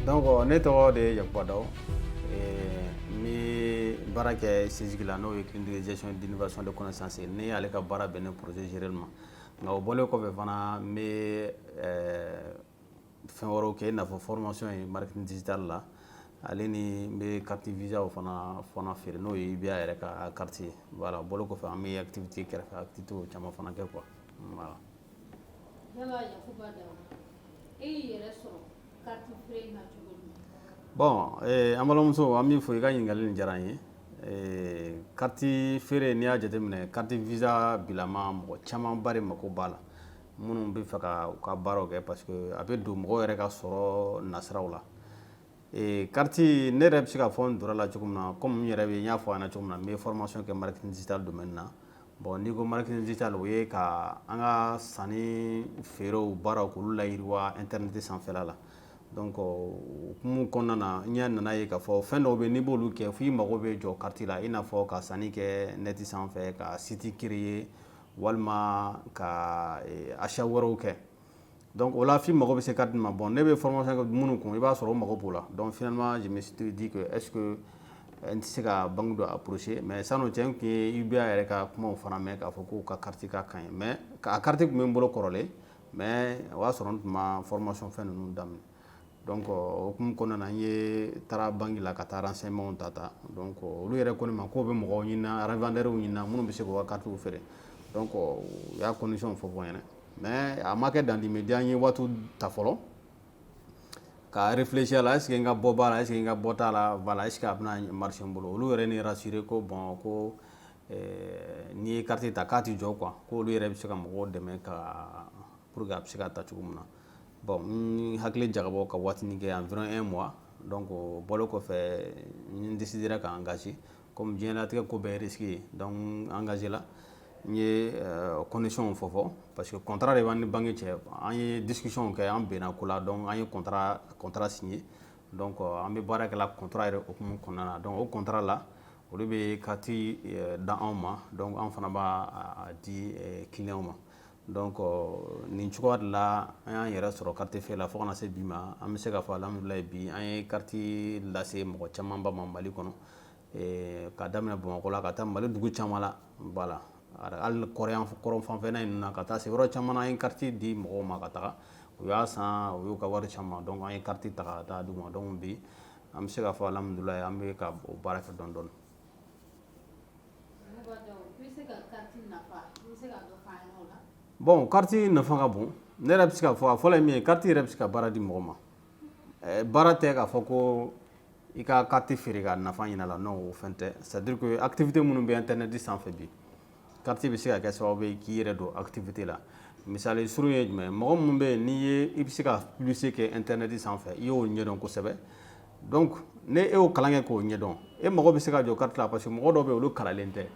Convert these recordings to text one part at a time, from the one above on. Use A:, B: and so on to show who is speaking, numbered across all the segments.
A: Donc ne tɔgɔ de ye Yakuba Daw. N bɛ baara kɛ CESIC la, n'o ye Clinique de gestion d'innovation de connaissance ye. Ne ale ka baara bɛnnen projet gérer ma. Nka o bɔlen kɔfɛ fana, n bɛ fɛn wɛrɛw kɛ, i n'a fɔ formation ye marketing digital la, ale ni n bɛ carte Visa fana feere, n'o ye UBA yɛrɛ ka carte ye. Voilà, o bɔlen kɔfɛ, an bɛ activité kɛrɛfɛ, activité caman fana kɛ quoi, voilà.
B: Yala Yakuba Daw, e y'i yɛrɛ sɔrɔ carte feere in na cogo di?
A: Bon, an balimamuso, an b'i fo, i ka ɲininkali nin diyara n ye. Carte feere, n'i y'a jateminɛ, carte Visa bilama, mɔgɔ camanba de mako b'a la, minnu bɛ fɛ ka u ka baaraw kɛ, parce que a bɛ don mɔgɔw yɛrɛ ka sɔrɔ nasiraw la. Carte, ne yɛrɛ bɛ se k'a fɔ n donna la cogo min na, komi n yɛrɛ bɛ, n y'a fɔ a ɲɛna cogo min na, n bɛ formation kɛ marketing digital domaine na. Bon, n'i ko marketing digital, o ye ka an ka sanni feerew baaraw k'olu layiriwa internet sanfɛla la. Donc o hukumu kɔnɔna na, n ɲɛ nana ye k'a fɔ fɛn dɔw bɛ yen, n'i b'olu kɛ, f'i mago bɛ jɔ carte la, i n'a fɔ ka sanni kɛ net sanfɛ, ka site créer, walima ka achat wɛrɛw kɛ. Donc o la, f'i mago bɛ se carte ma. Bon, ne bɛ formation kɛ minnu kun, i b'a sɔrɔ o mago b'o la. Donc finalement, je me suis dit que est ce que n tɛ se ka banque dɔ approcher? Mais san'o cɛ, n tun ye UBA yɛrɛ ka kumaw fana mɛn k'a fɔ k'u ka carte ka kaɲi. Mais a carte tun bɛ n bolo kɔrɔlen, mais o y'a sɔrɔ n tun ma formation fɛn ninnu daminɛ. Donc o hukumu kɔnɔna na, n ye taara banque la ka taa renseignement ta. Donc olu yɛrɛ ko ne ma k'o bɛ mɔgɔw ɲini, revendeurs ɲini minnu bɛ se k'u ka carte feere. Donc u y'a condition fɔ fɔ n ɲɛna, mais a ma kɛ dans l'immédiat. N ye waatiw ta fɔlɔ ka réfléchir a la: est ce que n ka bɔ b'a la, est ce que n ka bɔ t'a la? Voilà, est ce que a bɛna marcher n bolo? Olu yɛrɛ ne rassurer ko bon, ko n'i ye carte ta, k'a ti jɔ quoi, ko olu yɛrɛ bɛ se ka mɔgɔw dɛmɛ ka pour que a bɛ se ka ta cogo min na. Bon, n hakili jagabɔ ka waatinin kɛ, environ un mois. Donc o bɔlen kɔfɛ, n décidera ka engager, comme diɲɛlatigɛ ko bɛɛ ye risque ye. Donc n engagé la, n ye condition fɔ fɔ, parce que contrat de b'an ni banque cɛ. An ye discussion kɛ, an bɛnna ko la, donc an ye contrat signé. Donc an bɛ baara kɛ la contrat yɛrɛ hukumu kɔnɔna na. Donc o contrat la, olu bɛ carte d'an ma, donc an fana b'a di client ma. Donc nin cogoya de la, an y'an yɛrɛ sɔrɔ carte feere la fo kana se bi ma. An bɛ se k'a fɔ alhamdulilayi, bi an ye carte lase mɔgɔ camanba ma Mali kɔnɔ, ka daminɛ Bamakɔ la ka taa Mali dugu caman la. Voilà, hali kɔrɔn fanfɛla in na, ka taa se yɔrɔ caman na, an ye carte di mɔgɔw ma ka taga, u y'a san, u y'u ka wari caman. Donc an ye carte ta ka taa d'u ma. Donc bi, an bɛ se k'a fɔ alhamdulilayi, an bɛ ka o baara kɛ dɔɔnin dɔɔnin.
B: I bɛ se ka carte nafa, i bɛ se ka dɔ f'an ɲɛna o la?
A: Bon, carte nafa ka bon. Ne yɛrɛ bɛ se k'a fɔ, a fɔlɔ ye min ye, carte yɛrɛ bɛ se ka baara di mɔgɔ ma. Baara tɛ k'a fɔ ko i ka carte feere ka nafa ɲini a la, non, o fɛn tɛ. C'est à dire que activité minnu bɛ internet sanfɛ bi, carte bɛ se ka kɛ sababu ye k'i yɛrɛ don activité la. Misali surun ye jumɛn? Mɔgɔ minnu bɛ yen, n'i ye, i bɛ se ka publicité kɛ internet sanfɛ, i y'o ɲɛdɔn kosɛbɛ. Donc ne e y'o kalan kɛ k'o ɲɛdɔn, e mago bɛ se ka jɔ carte la, parce que mɔgɔ dɔw bɛ yen, olu kalanlen tɛ.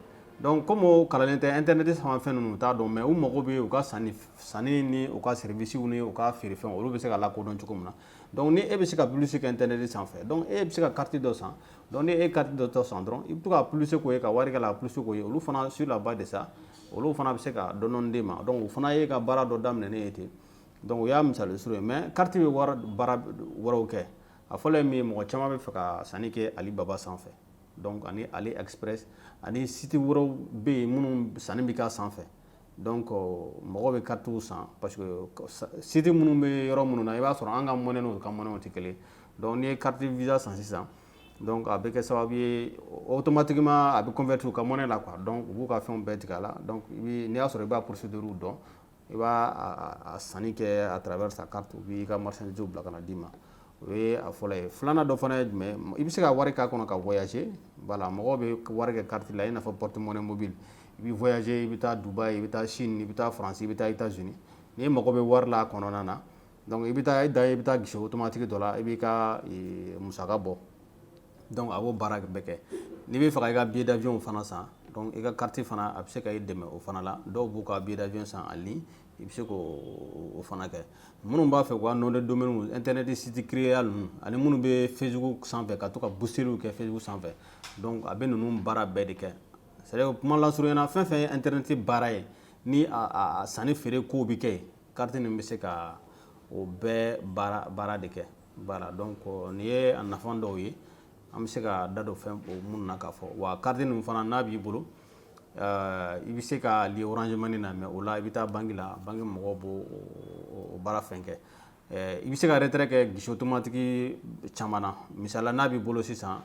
A: Donc comme o kalanlen tɛ, internet sanfɛ fɛn ninnu, u t'a dɔn, mais u mago bɛ u ka sanni sanni ni u ka service ni u ka feerefɛnw, olu bɛ se ka lakodɔn cogo min na. Donc ni e bɛ se ka publicité kɛ internet sanfɛ, donc e bɛ se ka carte dɔ san. Donc ni e ye carte dɔ san dɔrɔn, i bɛ to ka publicité k'o ye, ka wari kɛ la publicité k'o ye, olu fana, sur la base de ça, olu fana bɛ se ka dɔɔni dɔɔni d'e ma. Donc o fana ye ka baara dɔ daminɛ ne ye ten. Donc o y'a misali surun ye, mais carte bɛ wari baara wɛrɛw kɛ. A fɔlɔ ye min ye, mɔgɔ caman bɛ fɛ ka sanni kɛ Alibaba sanfɛ, donc ani AliExpress, ani site wɛrɛw bɛ yen minnu sanni bɛ k'a sanfɛ. Donc mɔgɔw bɛ carte san, parce que site minnu bɛ yɔrɔ minnu na, i b'a sɔrɔ an ka monnaie n'u ka monnaie tɛ kelen. Donc n'i ye carte Visa san sisan, donc a bɛ kɛ sababu ye, automatiquement a bɛ convertir u ka monnaie la quoi. Donc u b'u ka fɛnw bɛɛ tigɛ a la. Donc i bɛ, n'i y'a sɔrɔ i b'a procédure dɔn, i b'a a sanni kɛ à travers sa carte, u b'i ka marchandise bila ka na d'i ma. O ye a fɔlɔ ye. Filanan dɔ fana ye jumɛn? I bɛ se ka wari k'a kɔnɔ ka voyager. Voilà, mɔgɔw bɛ wari kɛ carte la, i n'a fɔ porte-monnaie mobile. I bɛ voyager, i bɛ taa Dubaï, i bɛ taa Chine, i bɛ taa France, i bɛ taa États-Unis. N'i mago bɛ wari la a kɔnɔna na, donc i bɛ taa, i dan ye, i bɛ taa guichet automatique dɔ la, i b'i ka musaka bɔ. Donc a b'o baara bɛɛ kɛ. N'i bɛ fɛ ka i ka billet d'avion fana san, donc i ka carte fana, a bɛ se ka i dɛmɛ o fana la. Dɔw b'u ka billet d'avion san en ligne, i bɛ se k'o fana kɛ. Minnu b'a fɛ k'u ka nom de domaine, internet site créer ninnu, ani minnu bɛ Facebook sanfɛ ka to ka booster kɛ Facebook sanfɛ, donc a bɛ ninnu baara bɛɛ de kɛ. C'est à dire, kuma lasurunya na, fɛn fɛn ye internet baara ye, ni a sanni feere kow bɛ kɛ yen, carte nin bɛ se ka o bɛɛ baara de kɛ. Voilà, donc nin ye a nafa dɔw ye, an bɛ se ka da don fɛn o minnu na k'a fɔ. Wa carte ninnu fana, n'a b'i bolo, i bɛ se ka lier Orange Money na, mais o la i bɛ taa banque la, banque mɔgɔw b'o o baara fɛn kɛ. I bɛ se ka retrait kɛ guichet automatique caman na. Misali la, n'a b'i bolo sisan,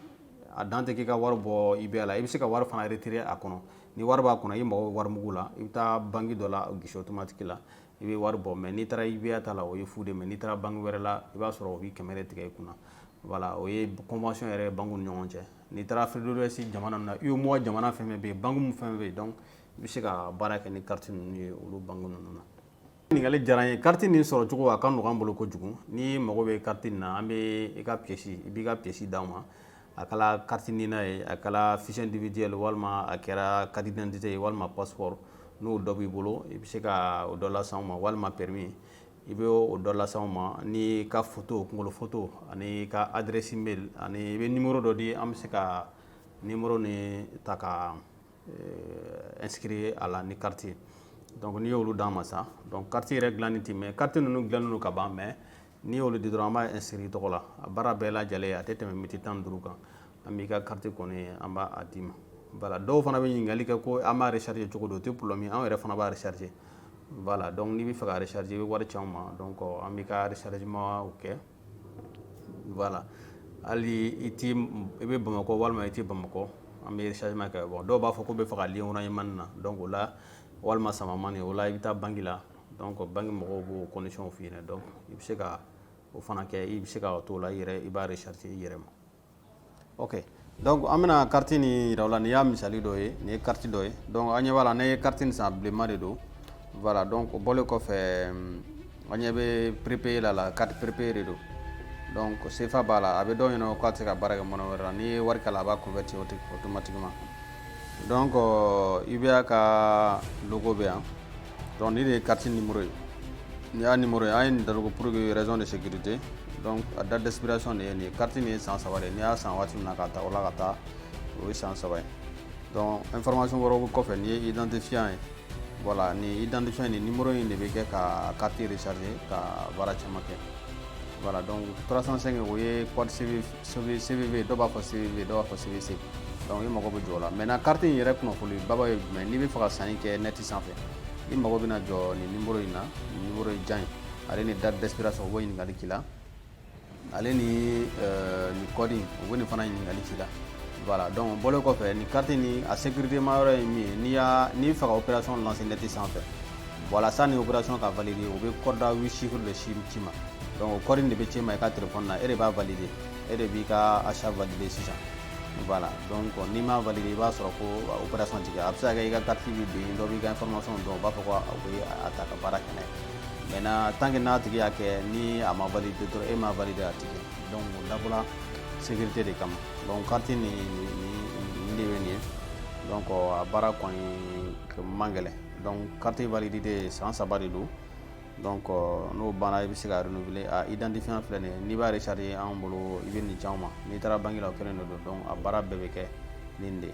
A: a dan tɛ k'i ka wari bɔ UBA la, i bɛ se ka wari fana retirer a kɔnɔ. Ni wari b'a kɔnɔ, i mago bɛ wari mugu la, i bɛ taa banque dɔ la, guichet automatique la, i bɛ wari bɔ. Mais n'i taara UBA ta la, o ye fu de. Mais n'i taara banque wɛrɛ la, i b'a sɔrɔ o bɛ 100 de tigɛ i kunna. Voilà, o ye convention yɛrɛ ye banque ni ɲɔgɔn cɛ. N'i taara Afrique de l'Ouest jamana ninnu na, UEMOA jamana fɛn fɛn bɛ yen, banque fɛn fɛn bɛ yen, donc i bɛ se ka baara kɛ ni carte ninnu ye olu banque ninnu na. Ɲininkali diyara n ye. Carte nin sɔrɔ cogo, a ka nɔgɔn an bolo kojugu. N'i mago bɛ carte nin na, an bɛ i ka pièce, i b'i ka pièce d'an ma. A kɛra carte NINA ye, a kɛra fiche individuelle, walima a kɛra carte d'identité ye, walima passeport, n'o dɔ b'i bolo, i bɛ se ka o dɔ las'anw ma, walima permis, i bɛ o dɔ las'anw ma, ni ka photo, kunkolo photo, ani ka adresse mail, ani i bɛ numéro dɔ di, an bɛ se ka numéro ni ta ka inscrire a la ni carte ye. Donc n'i y'olu d'an ma sa, donc carte yɛrɛ dilanni tɛ, mais carte ninnu dilannen don ka ban. Mais n'i y'olu di dɔrɔn, an b'a inscrire i tɔgɔ la. A baara bɛɛ lajɛlen, a tɛ tɛmɛ miniti 15 kan, an b'i ka carte kɔni, an b'a d'i ma. Voilà. Dɔw fana bɛ ɲininkali kɛ ko an b'a recharger cogo di? O tɛ problème ye, anw yɛrɛ fana b'a recharger. Voilà, donc n'i bɛ fɛ ka recharger, i bɛ wari ci anw ma, donc an b'i ka rechargement kɛ. Voilà, hali i ti, i bɛ Bamakɔ walima i tɛ Bamakɔ, an bɛ rechargement kɛ. Bon, dɔw b'a fɔ k'u bɛ fɛ ka lier Orange Money na, donc o la, walima Sama Money, o la i bɛ taa banque la, donc banque mɔgɔw b'o condition f'i ɲɛna. Donc i bɛ se ka o fana kɛ, i bɛ se ka t'o la i yɛrɛ, i b'a recharger i yɛrɛ ma. Ok, donc an bɛna carte nin yira aw la. Nin y'a misali dɔ ye, nin ye carte dɔ ye. Donc an ɲɛ b'a la, n'an ye carte nin san, bilenman de don. Voilà, donc o bɔlen kɔfɛ, an ɲɛ bɛ prépayé la, carte prépayé de don. Donc CFA b'a la, a bɛ dɔw ɲɛna k'a tɛ se ka baara kɛ monnaie wɛrɛ la. N'i ye wari k'a la, a b'a convertir automatiquement. Donc UBA ka logo bɛ yan. Donc nin de ye carte numéro ye, nin y'a numéro ye. An ye nin datugu pour que raison de sécurité. Donc a date d'expiration de ye nin ye. Carte nin ye san 3 de ye. N'i y'a san waati min na k'a ta o la ka taa, o ye san 3 ye. Donc information wɛrɛw bɛ kɔfɛ. Nin ye identifiant ye. Voilà, nin identifiant, nin numéro in de bɛ kɛ ka carte recharger, ka baara caman kɛ. Voilà, donc 305, o ye code CV, CVV, dɔw b'a fɔ CVV, dɔw b'a fɔ CVC. Donc i mago bɛ jɔ o la. Maintenant, carte in yɛrɛ kunnafoni baba ye jumɛn? N'i bɛ fɛ ka sanni kɛ net sanfɛ, i mago bɛna jɔ nin numéro in na, nin numéro in jan in, ale ni date d'expiration, o b'o ɲininkali k'i la, ale ni nin code in, o bɛ nin fana ɲininkali k'i la. Voilà, donc o bɔlen kɔfɛ, nin carte nin, a sécurité ma yɔrɔ ye min ye, n'i y'a n'i bɛ fɛ ka opération lancer net sanfɛ, voilà, sani opération ka valider, o bɛ code à 8 chiffres de ci ma. Donc o code in de bɛ ci ma i ka téléphone na, e de b'a valider, e de b'i ka achat valider sisan. Voilà, donc n'i m'a valider, i b'a sɔrɔ ko opération ti kɛ. A bɛ se ka kɛ i ka carte bɛ bin, dɔ b'i ka information dɔn, u b'a fɔ ko u bɛ a ta ka baara kɛ n'a ye. Maintenant, tant que n'a tigi y'a kɛ, ni a ma valider dɔrɔn, e m'a valider, a ti kɛ. Donc o dabɔra sécurité de kama. Donc carte nin de bɛ nin ye. Donc a baara kɔni man gɛlɛn. Donc carte validité san 3 de don. Donc n'o banna, i bɛ se ka renouveler. A identifiant filɛ nin ye. N'i b'a recharger anw bolo, i bɛ nin ci anw ma. N'i taara banque la, o kelen de don. Donc a baara bɛɛ bɛ kɛ nin de ye.